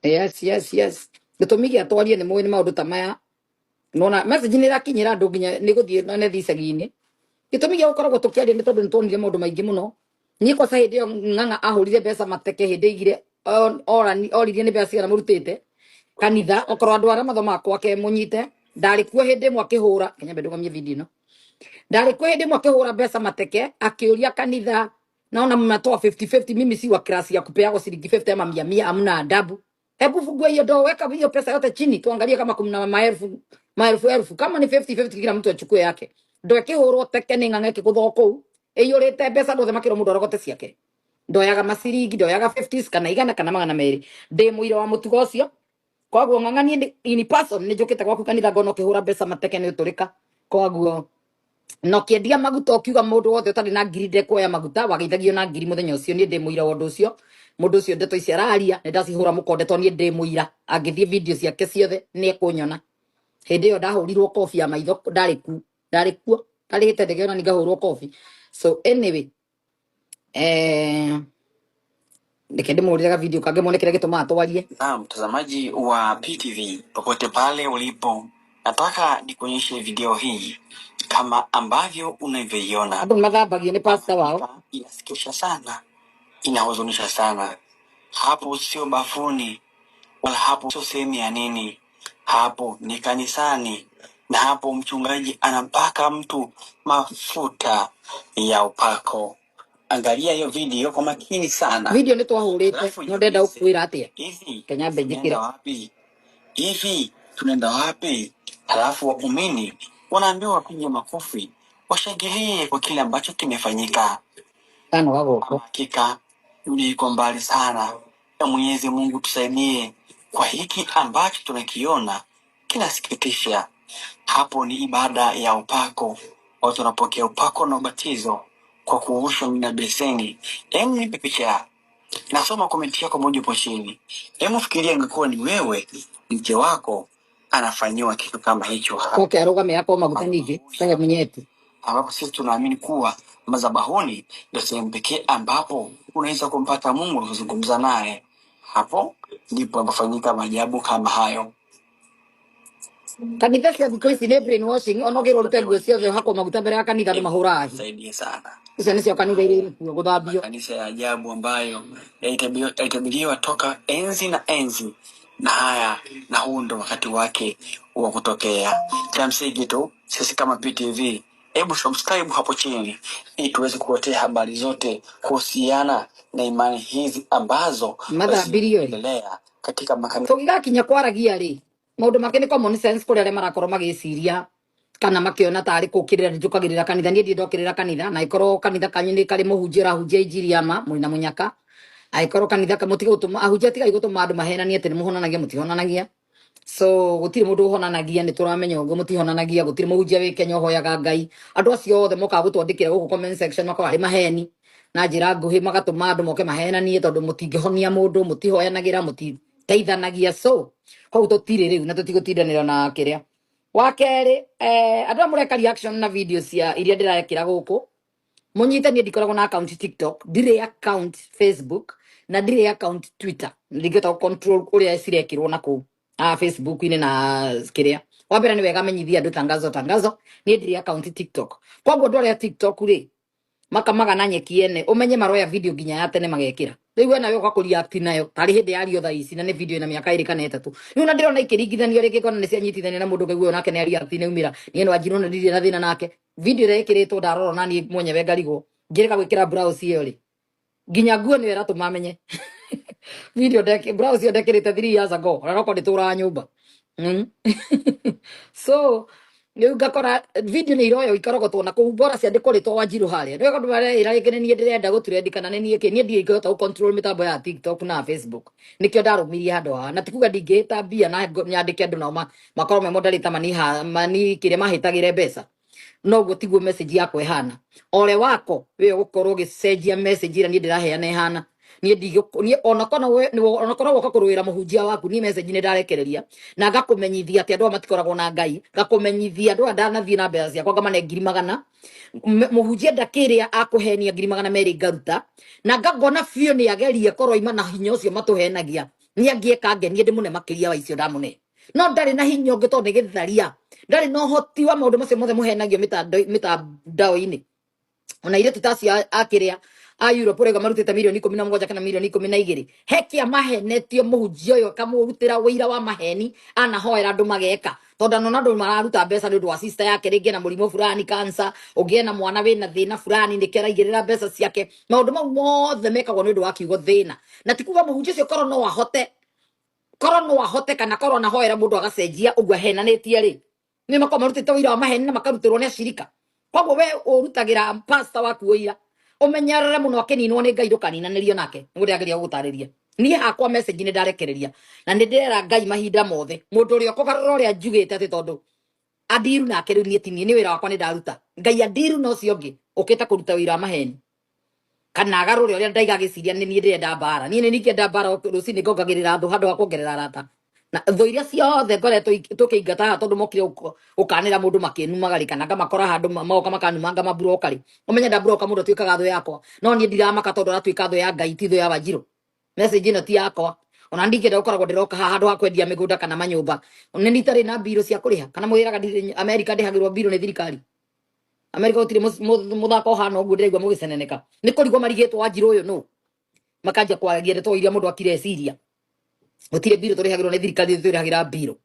Yes, gĩtũmi gĩa twarie nĩ mũĩ nĩ maũndũ ta maya. Nona message nĩ ĩrakinyĩra andũ nginya nĩ gũthiĩ none icagi-inĩ. Gĩtũmi gĩa gũkoragwo tũkĩaria nĩ tondũ nĩ tuonire maũndũ maingĩ mũno. Niĩ kwaca hĩndĩ ĩyo Ng'ang'a ahũrire mbeca mateke, hĩndĩ aigire oririe nĩ mbeca cigana mũrutĩte kanitha, okorwo andũ arĩa mathomaga gwake mũnyite. Ndarĩ kuo hĩndĩ ĩmwe akĩhũra, kenya ndũgamie video ĩno, ndarĩ kuo hĩndĩ ĩmwe akĩhũra mbeca mateke, akĩũria kanitha, naona mnatoa 50-50, mimi si wa klasi ya kupeagwo shilingi 50 ama mia mia, hamna adabu. Hebu fungua hiyo ndoo, weka hiyo pesa yote chini, tuangalie kama kuna maelfu maelfu elfu. Kama ni 50-50, kila mtu achukue yake. Ndoo ĩkĩhũrwo teke nĩ Ng'ang'a ĩkĩgũthwo kũu ĩiyũrĩte mbeca, andũ othe makĩrwo mũndũ arogote ciake. Ndoyaga maciringi, ndoyaga 50s kana 100 kana 200. Ndĩ mũira wa mũtugo ũcio. Koguo Ng'ang'a, niĩ in person nĩ njũkĩte gwaku kanitha, ngona ũkĩhũra mbeca mateke nĩ ũtũrĩka. Koguo na ũkĩendia maguta, ũkiuga mũndũ wothe ũtarĩ na ngiri ndekuoya maguta, wageithagio na ngiri mũthenya ũcio. Niĩ ndĩ mũira wa ũndũ ũcio. Mũndũ ũcio ndeto ici araria nĩ ndacihũra mũkonde, tondũ niĩ ndĩ mũira. Angĩthiĩ video ciake ciothe nĩ ekũnyona. Hĩndĩ ĩyo ndahũrirwo kobi ya maitho, ndarĩ ku ndarĩ kuo, ndarĩhĩte ndege ona ningahũrwo kobi. So anyway, reke ndĩmũhũrĩre ga video kangĩ muone kĩrĩa gĩtũmaga twarie. Na mtazamaji wa PTV popote pale ulipo, nataka nikuonyeshe video hii kama ambavyo unavyoiona. Andũ nĩ mathambagio nĩ pastor wao. Hakika inasikitisha sana, inahuzunisha sana. Hapo sio bafuni wala hapo sio sehemu ya nini, hapo ni kanisani, na hapo mchungaji anampaka mtu mafuta ya upako. Angalia hiyo video kwa makini sana, Video nĩ twahũrĩte. Alafu No ndenda jiulize, gũkwĩra atĩa. hivi Kenya mbe tunaenda njĩkĩre. wapi? Hivi tunaenda wapi? Halafu waumini wanaambiwa wapige makofi, washangilie kwa kile ambacho kimefanyika. Kano Ama gagoko. hakika dunia iko mbali sana, na Mwenyezi Mungu tusaidie kwa hiki ambacho tunakiona kinasikitisha. Hapo ni ibada ya upako, watu wanapokea upako na ubatizo kwa kurushwa na beseni. Hebu nipe picha, nasoma komenti yako moja hapo chini. Hebu fikiria, ingekuwa ni wewe, mke wako anafanyiwa kitu kama hicho hapa Koke arũgame akwo maguta ningĩ sehemu nyeti. Ambapo sisi tunaamini kuwa madhabahuni ndio sehemu pekee ambapo unaweza kumpata Mungu na kuzungumza naye. Hapo ndipo yanapofanyika maajabu kama hayo. Kanitha cia thikũ ici nĩ brainwashing, ona ũngĩrwo ũrute nguo ciothe ũhakwo maguta mbere ya kanitha, andũ mahũraga hi. Saidie sana. Icio nĩcio kanitha iria Haya irĩkuo gũthambio. makanisa ya ajabu ambayo yalitabiriwa toka enzi na enzi, na haya na huu ndo wakati wake wa kutokea. Cha msingi tu sisi kama PTV, hebu subscribe hapo chini ili tuweze kukuletea habari zote kuhusiana na imani hizi ambazo Mathambirio ĩ zinaendelea katika makanisa. Tũgĩgakinya kwaragia rĩ, maũndũ make nĩ common sense kũrĩ arĩa marakorwo magĩciria kana makĩona tarĩ kũkĩrĩra njũkagĩrĩra kanitha. Niĩ ndirĩ ndokĩrĩra kanitha, na ĩkorwo kanitha kanyu nĩ karĩ mũhunjia ũrahunjia injiri ya ma mũrĩ na mũnyaka. Angĩkorwo kanitha mũtige gũtũma ahunjia, tigai gũtũma andũ mahenanie atĩ nĩ mũhonanagia. Mũtihonanagia. So gũtirĩ mũndũ ũhonanagia, nĩ tũramenya ũguo. Mũtihonanagia, gũtirĩ mũhunjia wĩ Kenya ũhoyaga Ngai. Andũ acio othe mokaga gũtwandĩkĩra gũkũ comment section makoragwo arĩ maheni na njĩra nguhĩ, magatũma andũ moke mahenanie, tondũ mũtingĩhonia mũndũ, mũtihoyanagĩra, mũtiteithanagia. So koguo tũtirĩ rĩu na tũtigũtindanĩra na kĩrĩa wa kerĩ. Andũ arĩa mũreka reaction na video cia iria ndĩrekĩra gũkũ, mũnyite niĩ ndikoragwo na account TikTok, ndirĩ account Facebook na ndirĩ account Twitter. Ndingĩhota control ũrĩa cirekĩrwo na kũu Facebook-inĩ na kĩrĩa. Wa mbere nĩ wega menyithie andũ, tangazo tangazo, niĩ ndirĩ account TikTok. Koguo andũ arĩa TikTok rĩ makamaga na nyeki ene, ũmenye maroya video nginya ya tene magekĩra. Rĩu we nawe ũka kũreact nayo tarĩ hĩndĩ yario thaa ici, na nĩ video ĩna mĩaka 2 kana 3 rĩu. Na ndĩrona ikĩringithanio rĩngĩ, ngona nĩ cianyitithanio na mũndũ, ngaigua ũyũ nake nĩ areact, nĩ aumĩra. Niĩ no anjirwo na ndirĩ na thĩna nake. Video ĩrĩa ĩkĩrĩtwo ndarora na niĩ mwenyewe ngarigwo ngĩrega gwĩkĩra blouse ĩyo rĩ, nginya nguo nĩyo ĩratũma menye video ndeki blouse ĩyo ndekĩrĩte 3 years ago, ona nokorwo ndĩtũraga nyũmba. So rĩu ngakora video nĩ iroyo ikarogotwo na kũu, bora ciandĩkwo rĩtwa Wanjiru harĩa. Nĩ wega andũ mareĩra rĩngĩ nĩ niĩ ndĩrenda gũtrendi kana nĩ niĩ kĩ. Niĩ ndirĩ ingĩhota gũ control mĩtambo ya TikTok na Facebook, nĩkĩo ndarũmirie handũ haha. Na ti kuga ndingĩhĩta mbia na nyandĩke andũ nao makorwo me moderator maniha mani kĩrĩa mahĩtagĩre mbeca, noguo tiguo message yakwa ĩhana. Ole wako we ũgũkorwo ũgĩcenjia message ĩrĩa niĩ ndĩraheana ĩhana. Niĩ niĩ ona korwo woka kũrũĩra mũhunjia waku, niĩ message nĩ ndarekereria na ngakũmenyithia atĩ andũ aya matikoragwo na Ngai, ngakũmenyithia andũ aya ndanathiĩ na mbeca ciakwa ngamane 100,000. Mũhunjia ndakĩrĩa akũhenia 200,000 ngaruta na ngangona biũ nĩ agerie korwo ima na hinya ũcio matũhenagia. Nĩ angĩeka ngenie ndĩmũne makĩria wa icio ndamũne, no ndarĩ na hinya ũngĩ tondũ nĩ gĩtharia, ndarĩ na ũhoti wa maũndũ macio mothe mũhenagio mĩtandao-inĩ. Ona airĩtu ta acio akĩrĩa a Europe ũrauga marutĩte mirioni 17 kana mirioni 12, he kĩa mahenetio mũhunjia ũyũ akamũrutĩra wĩira wa maheni, anahoera andũ mageka, tondũ anona andũ mararuta mbeca nĩ ũndũ wa sister yake, rĩngĩ ena mũrimũ fulani, cancer, ũngĩ ena mwana wĩna thĩna fulani, nĩkĩo araigĩrĩra mbeca ciake. Maũndũ mau mothe mekagwo nĩ ũndũ wa kiugo thĩna, na ti kuga mũhunjia ũcio korwo no ahote, korwo no ahote, kana korwo anahoera mũndũ agacenjia ũguo ahenanĩtie rĩ, nĩ makorwo marutĩte ũira wa maheni na makarutĩrwo nĩ acirika. Koguo we ũrutagĩra pastor waku ũira, ũmenyerere mũno akĩninwo nĩ Ngai, ndũkaninanĩrio nake. Nĩguo ndĩrageria gũgũtarĩria. Niĩ hakwa message nĩ ndarekereria na nĩ ndĩrera Ngai mahinda mothe mũndũ ũrĩa ũkũgarũra ũrĩa njugĩte, atĩ tondũ andiru nake rĩu niĩ tinie nĩ wĩra wakwa nĩ ndaruta. Ngai andiru na ũcio ũngĩ ũkĩte kũruta wĩra wa maheni kana agarũre ũrĩa ndaiga agĩciria nĩ niĩ ndĩrenda mbara. Niĩ nĩ ningĩenda mbara rũcinĩ ngongagĩrĩra thũ handũ ha kuongerera arata, na thũ iria ciothe ngoretwo tũkĩingata haha tondũ mokire gũkanĩra mũndũ makĩnumaga rĩ, kana ngamakora handũ magoka makanuma ngamaburoka rĩ, ũmenye ndaburoka mũndũ atuĩkaga thũ yakwa. No niĩ ndiramaka tondũ aratuĩka thũ ya Ngai, ti thũ ya Wanjirũ. Message ĩno ti yakwa, ona ndingĩenda gũkoragwo ndĩroka haha handũ ha kwendia mĩgũnda kana manyũmba. Nĩ itarĩ na mbirũ cia kũrĩha, kana mwĩraga Amerika ndĩhagĩrwo mbirũ nĩ thirikari? Amerika gũtirĩ mũthako ũhana ũguo. Ndĩraigua mũgĩceneneka nĩ kũrigwo marigĩtwo Wanjirũ ũyũ nũ, makanjia kwaragia ndeto iria mũndũ akire eciria. Gũtirĩ mbirũ tũrĩhagĩrwo nĩ thirikari, tũrĩhagĩra mbirũ.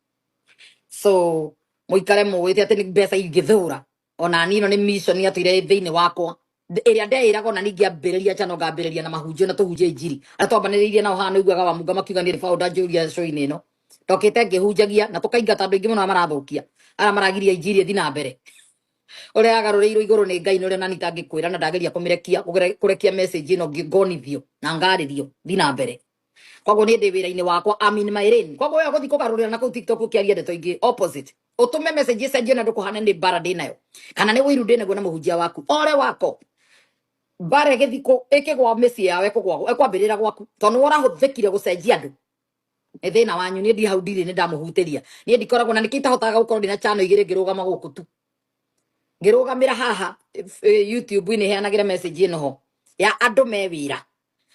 So mũikare mũĩte atĩ nĩ mbeca ingĩthũra. Ona niĩ ĩno nĩ mission yatũire thĩinĩ wakwa ĩrĩa ndeĩraga, ona ningĩ ambĩrĩria channel ngambĩrĩria na mahunjio na tũhunjie injiri. Arĩa twambanĩrĩirie nao haha nĩiguaga wamunga makiuga nĩ founder njũria show-inĩ ĩno ndokĩte ngĩhunjagia na tũkaingata andũ aingĩ mũno arĩa marathũkia, arĩa maragiria injiri ĩthiĩ na mbere. Ũrĩa yagarũrĩirwo igũrũ nĩ Ngai nĩ ũrĩa nani itangĩkwĩra, na ndageria kũmĩrekia kũrekia message ĩno ngonithio na ngarĩrio thiĩ na mbere. Koguo niĩ ndĩ wĩra-inĩ wakwa, I'm in my lane. Koguo we ũgũthiĩ kũgarũrĩra na kũu TikTok ũkĩaria ndeto ingĩ opposite, ũtũme message ĩcenjio na ndũkũhane nĩ mbara ndĩ nayo kana nĩ ũiru ndĩ naguo na mũhunjia waku ore wako. Mbara ĩgĩthiĩ ĩkĩgwa mĩciĩ yao, ĩkũgwa ĩkwambĩrĩra gwaku, tondũ nĩwe ũrahũthĩkire gũcenjia andũ. Nĩ thĩna wanyu. Niĩ ndi hau ndirĩ nĩ ndamũhutĩria. Niĩ ndikoragwo na nĩkĩo itahotaga gũkorwo ndĩna channel igĩrĩ ngĩrũgama gũkũ tu, ngĩrũgamĩra haha YouTube-inĩ heanagĩra message ĩno ho ya andũ me wĩra,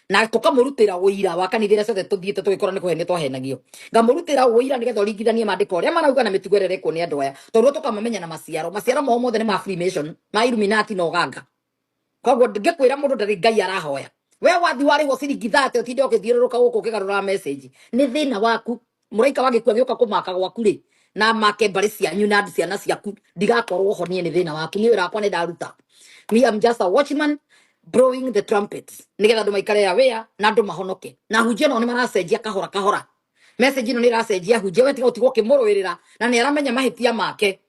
na tũkamũrutĩra ũira wa kanitha iria ciothe tũthiĩte tũgĩkora nĩ kũhenio twahenagio. Ngamũrutĩra ũira nĩgetha ũringithanie maandĩko ũrĩa marauga na mĩtugo ĩrĩa ĩrekwo nĩ andũ aya, tondũ tũkamamenya na maciaro. Maciaro mao mothe nĩ ma Freemason, ma Illuminati na ũganga. Koguo ngĩkwĩra mũndũ ndarĩ Ngai arahoya, we wathi warĩhwo ciringi 30 ũtinde ũkĩthiũrũrũka gũkũ ũkĩgarũra message, nĩ thĩna waku. Mũraika wa gĩkuũ agĩũka kũmaka gwaku rĩ, na make mbarĩ cianyu na ciana ciaku, ndigakorwo ho niĩ. Nĩ thĩna waku. Niĩ wĩra wakwa nĩ ndaruta. Me, I'm just a watchman blowing the trumpets nĩgetha andũ maikare aware na andũ mahonoke. Na hunjia nao nĩ maracenjia kahora kahora. Message ĩno nĩ ĩracenjia hunjia. We tiga gũtigwo ũkĩmũrũĩrĩra, na nĩ aramenya mahĩtia make.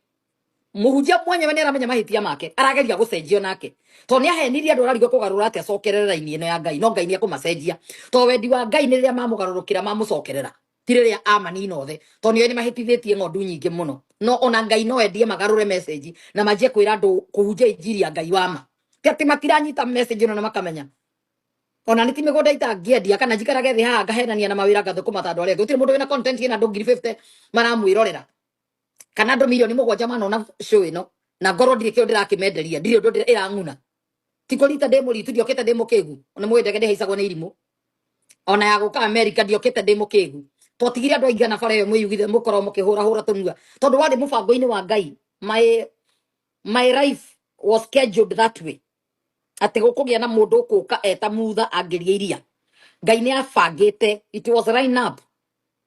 Mũhunjia mwenyewe nĩ aramenya mahĩtia make, arageria gũcenjio nake tondũ nĩ ahenirie andũ, ararigwo kũgarũra atĩ acokerere raini ĩno ya Ngai. No Ngai nĩ ekũmacenjia, tondũ wendi wa Ngai nĩ rĩrĩa mamũgarũrũkĩra mamũcokerera, ti rĩrĩa amanina othe, tondũ nĩoĩ nĩ mahĩtithĩtie ng'ondu nyingĩ mũno. No ona Ngai no endie magarũre message na manjie kwĩra andũ kũhunjia injiri ya Ngai wa ma. Ti atĩ matiranyita message ĩno na makamenya. Ona nĩ ti mĩgũnda itangĩendia kana njikarage thĩ haha ngahenania na mawĩra ngathũkũma ta andũ arĩa angĩ. Gũtirĩ mũndũ wĩna content ĩna andũ 50,000 maramwĩrorera kana andũ 7 million manona show ĩno, na ngorwo ndirĩ kĩo ndĩrakĩmenderia, ndirĩ ũndũ ĩrang'una. Ti kũrita ndĩ mũritu, ndiokĩte ndĩ mũkĩgu. Ona mũĩ ndege ndĩhaicagwo nĩ irimũ, ona ya gũka Amerika ndiokĩte ndĩ mũkĩgu. Twatigire andũ aingana bara ĩyo mwĩyugithe mũkorwo mũkĩhũrahũra tũnua, tondũ warĩ mũbango-inĩ wa Ngai. My life was scheduled that way, atĩ gũkũgĩa na mũndũ ũkũka eta mutha angĩria iria Ngai nĩ abangĩte. It was line up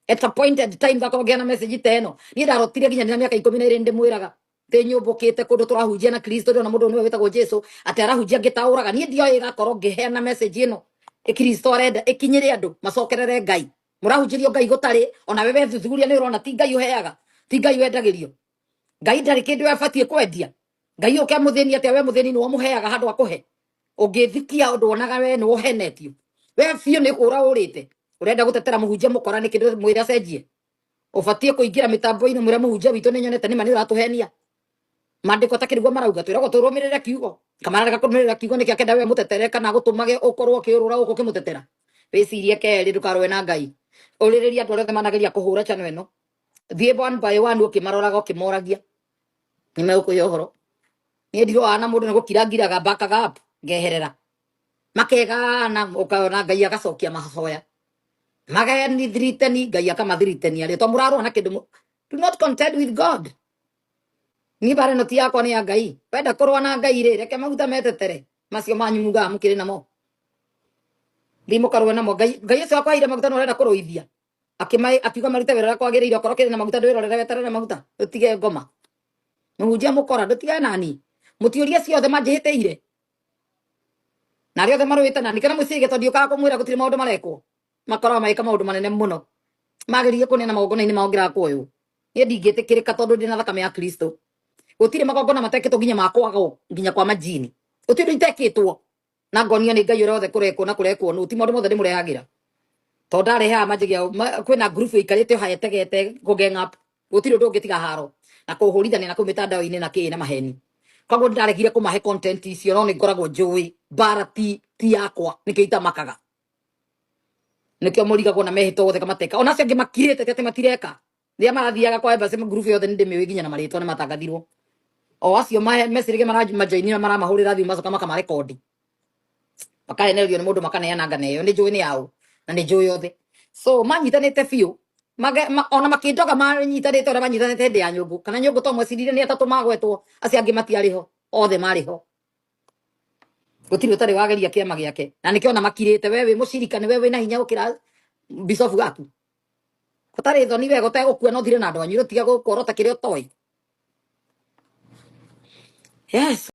at appointed time. Gakorwo ngĩa na message ta ĩno, niĩ ndarotire nginya ndĩna mĩaka 12, ndĩmwĩraga ndĩ nyũmbũkĩte kũndũ tũrahunjia na Kristo, ndĩrona mũndũ nĩwe wĩtagwo Jesu atĩ arahunjia ngĩtaũraga. Niĩ ndioĩ gakorwo ngĩheana message ĩno Kristo arenda ĩkinyĩre andũ macokerere Ngai. Mũrahunjĩrio Ngai gũtarĩ, ona we wethuthuria nĩ ũrona ti Ngai ũheaga, ti Ngai wendagĩrio. Ngai ndarĩ kĩndũ abatiĩ kwendia. Ngai ũke mũthĩni atĩa? We mũthĩni nĩwe ũmũheaga handũ ha kũhe. Ũngĩthikia ũndũ wonaga we nĩwe ũhenetio, we biũ nĩ kũra ũrĩte. Ũrenda gũtetera mũhunjia mũkora nĩ kĩndũ mwĩre acenjie? Ũbatiĩ kũingĩra mĩtambo-inĩ mwĩre mũhunjia witũ nĩ nyonete nĩma nĩ ũratũhenia. Maandĩko ta kĩrĩguo marauga twĩragwo tũrũmĩrĩre kiugo, kamararega kũrũmĩrĩra kiugo nĩkĩ? Akenda we mũtetere kana gũtũmage ũkorwo ũkĩũrũra gũkũ ũkĩmũtetera. Wĩcirie kerĩ, ndũkarũe na Ngai. Ũrĩrĩria andũ arĩa othe manageria kũhũra channel ĩno, thiĩ one by one ũkĩmaroraga ũkĩmoragia, nĩ megũkũhe ũhoro. Niĩ ndirũaga na mũndũ, nĩ gũkira ngiraga, backaga up, ngeherera makegana, ũkaona Ngai agacokia mahoya. Mageni thiriteni Ngai akamathiriteni arĩa to mũrarũa na kĩndũ. Do not contend with God. Niĩ mbara ĩno ti yakwa, nĩ ya Ngai. Wenda kũrũa na Ngai rĩ, reke maguta metetere macio manyu mugaga mũkĩrĩ namo, thiĩ mũkarũe namo. Ngai, Ngai ũcio wakwaheire maguta nĩ ũrenda kũrũithia akĩmae akiuga marute wĩra ũrĩa kwagĩrĩire. Okorwo kĩrĩ na maguta, ndwĩrorere, weterere maguta, ndũtige ngoma mũhunjia mũkora, ndũtige nani mũtiũrie ciothe manjĩhĩtĩire na arĩa othe marũĩte nani kana mũciĩge, tondũ ndiũkaga kũmwĩra gũtirĩ maũndũ marekwo. Makoragwo magĩka maũndũ manene mũno, magĩrĩire kũneana magongona-inĩ mao ngĩraga kuoywo. Niĩ ndingĩtĩkĩrĩka tondũ ndĩ na thakame ya Kristo. Gũtirĩ magongona matekĩtwo, nginya makwagwo, nginya kwa majini, gũtirĩ ũndũ itekĩtwo na ngonio nĩ Ngai ũrĩa wothe kũrekwo na kũrekwo nũ. Ti maũndũ mothe ndĩmũrehagĩra, tondũ ndarehaga manjagia kwĩna group ĩikarĩte o haya ĩtegete kũ gang up. Gũtirĩ ũndũ ũngĩ tiga haro na kũhũrithania na kũu mĩtandao-inĩ na kĩĩ na maheni. Koguo ndaregire kũmahe content icio, no nĩ ngoragwo njũĩ mbara ti yakwa, nĩkĩo itamakaga, nĩkĩo mũrigagwo na mehĩtwo wothe kamateka. Ona acio angĩ makirĩte ti atĩ matireka. Rĩrĩa marathiaga kwa embassy, group yothe nĩ ndĩmĩũĩ nginya na marĩtwa, nĩ matangathirwo o acio mecirĩge maranjoinira, maramahũrĩra thimũ, macoka makamarekondi, makahenererio nĩ mũndũ, makaneana ngana ĩyo nĩ njũĩ nĩ yaũ na nĩ njũĩ othe. So manyitanĩte biũ. Ona makĩndoga manyitanĩte ũrĩa manyitanĩte hĩndĩ ya nyũngũ kana nyũngũ, to mwecirire nĩ atatũ magwetwo, acio angĩ matiarĩ ho, othe marĩ ho. Gũtirĩ ũtarĩ wageria kĩama gĩake, na nĩkĩo ona makirĩte. We wĩ mũcirika, nĩ we wĩna hinya gũkĩra bicobu gaku? Ũtarĩ thoni wega, ũtegũkua no thire na andũ anyu, rĩu tiga gũkorota kĩrĩa ũtoĩ. Yes.